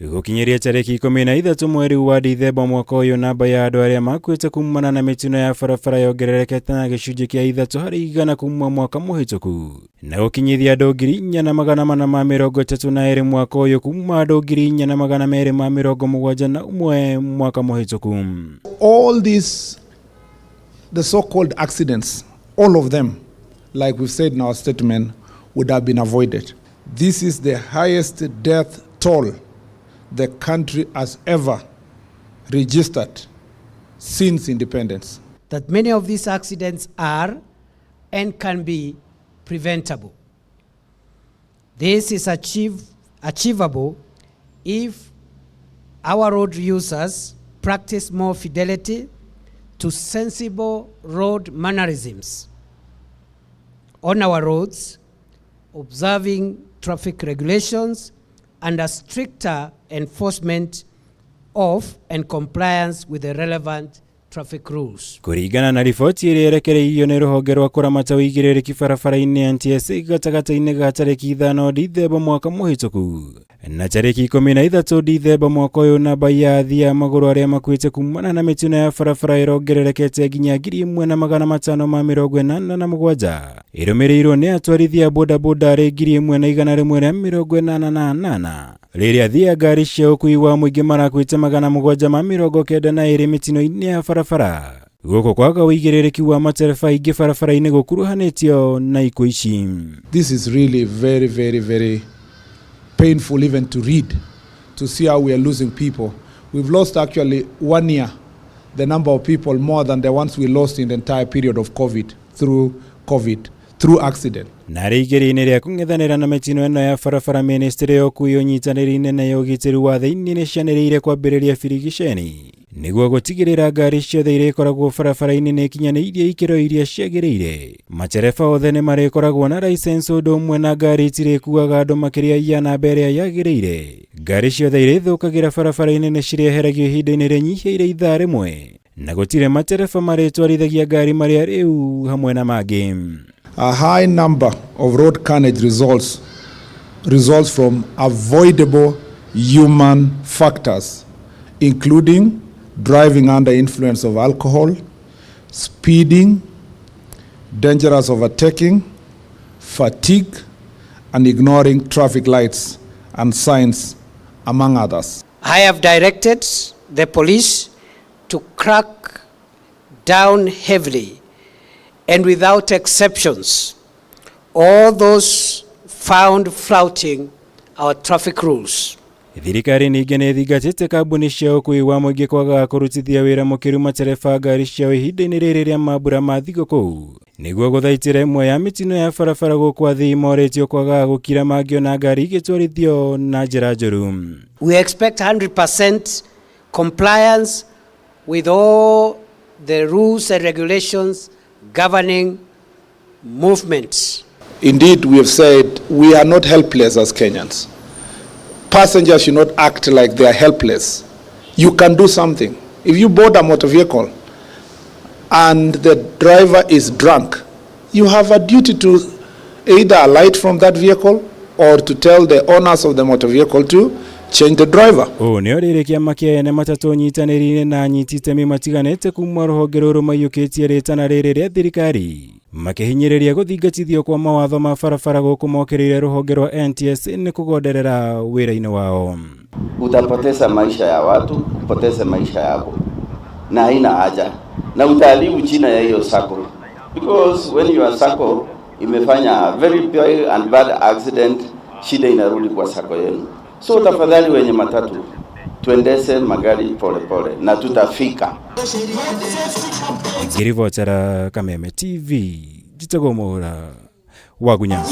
Gũkinyĩria tarĩki 13 mweri wa Dithemba mwaka ũyũ, namba ya andũ arĩa makuĩte kumana na mĩtino ya barabara yongererekete na gĩcunjĩ kĩa 3% kuma mwaka mũhĩtũku, na gũkinyithia andũ 4,432 mwaka ũyũ kuma andũ 4,271 mwaka mũhĩtũku. All these, the so-called accidents, all of them, like we've said in our statement, would have been avoided. This is the highest death toll the country has ever registered since independence. That many of these accidents are and can be preventable. This is achievable if our road users practice more fidelity to sensible road mannerisms on our roads, observing traffic regulations, and a stricter enforcement of and compliance with the relevant traffic rules. Kũringana na riboti ĩrĩa ĩrekereirio nĩ rũhonge rwa kũramata ũigĩrĩrĩki barabara-inĩ NTSA, gatagatĩ-inĩ ga tarĩki 5 Dithemba mwaka mũhĩtũku na tarĩki 13 Dithemba mwaka ũyũ, namba ya athii a magũrũ arĩa makuĩte kumana na mĩtino ya barabara ĩrongererekete nginya 1,587, ĩrũmĩrĩirwo nĩ atwarithia bodaboda arĩ 1,188, rĩrĩa athii a ngari cia ũkui wa mũingĩ marakuĩte 792 mĩtino-inĩ ya barabara. Gũkũ kwaga ũigĩrĩrĩki wa matereba aingĩ barabara-inĩ gũkuruhanĩtio na ikuũ ici. This is really very, very, very painful even to read, to see how we are losing people. We've lost actually one year the number of people more than the ones we lost in the entire period of COVID, through COVID, through accident. Na rĩ igeria-inĩ rĩa kũng'ethanĩra na mĩtino ĩno ya barabara, ministry ya ũkui, ũnyitanĩri nene ya ũgitĩri wa thĩinĩ nĩ cianĩrĩire kwambĩrĩria birigiceni nĩguo gũtigĩrĩra ngari ciothe iria ikoragwo barabara-inĩ nĩ ikinyanĩirie ikĩro iria ciagĩrĩire. Matereba othe nĩ marĩkoragwo na license, ũndũ ũmwe na ngari itirĩkuaga andũ makĩria ya namba ĩrĩa yagĩrĩire. Ngari ciothe iria ithũkagĩra barabara-inĩ nĩ cirĩeheragio ihinda-inĩ rĩnyihĩire ithaa 1, na gũtirĩ matereba marĩtwarithagia ngari marĩa rĩu hamwe na mangĩ. A high number of road carnage results from avoidable human factors, including driving under influence of alcohol, speeding, dangerous overtaking, fatigue, and ignoring traffic lights and signs, among others. I have directed the police to crack down heavily and without exceptions all those found flouting our traffic rules. Thirikari ningĩ nĩ ĩthingatĩte kambuni cia ũkui wa mũingĩ kwagaga kũrutithia wĩra mũkĩru matereba ngari ciao ihinda-inĩ rĩrĩ rĩa mambura ma thigũkũ nĩguo gũthaitĩra ĩmwe ya mĩtino ya barabara, gũkũ athii morĩtio kwagaga gũkira mangĩona ngari igĩtwarithio na njĩra njũru. We expect 100% compliance with all the rules and regulations governing movements. Indeed, we have said we are not helpless as Kenyans. Passengers should not act like they are helpless. You can do something. If you board a motor vehicle and the driver is drunk, you have a duty to either alight from that vehicle or to tell the owners of the motor vehicle to change the driver. Ũũ nĩ rĩrĩ kĩama kĩa ene matatũ nyitanĩri-inĩ na anyiti itemi matiganĩte kuma rũhonge rũrũ maiyũkĩtie rĩtana rĩrĩ rĩa thirikari, makĩhinyĩrĩria gũthingatithio kwa mawatho ma barabara, gũkũ mokĩrĩire rũhonge rwa NTSA nĩ kũgonderera wĩra-inĩ wao. Utapoteza maisha ya watu, upoteze maisha yako, na haina haja, na utaharibu jina ya hiyo sacco, because when your sacco imefanya a very big and bad accident, shida inarudi kwa sacco yenu. So tafadhali, wenye matatu, tuendeshe magari pole pole na tutafika. Ngĩribotera Kameme TV, njĩtagwo Mũhũra wa Gunya.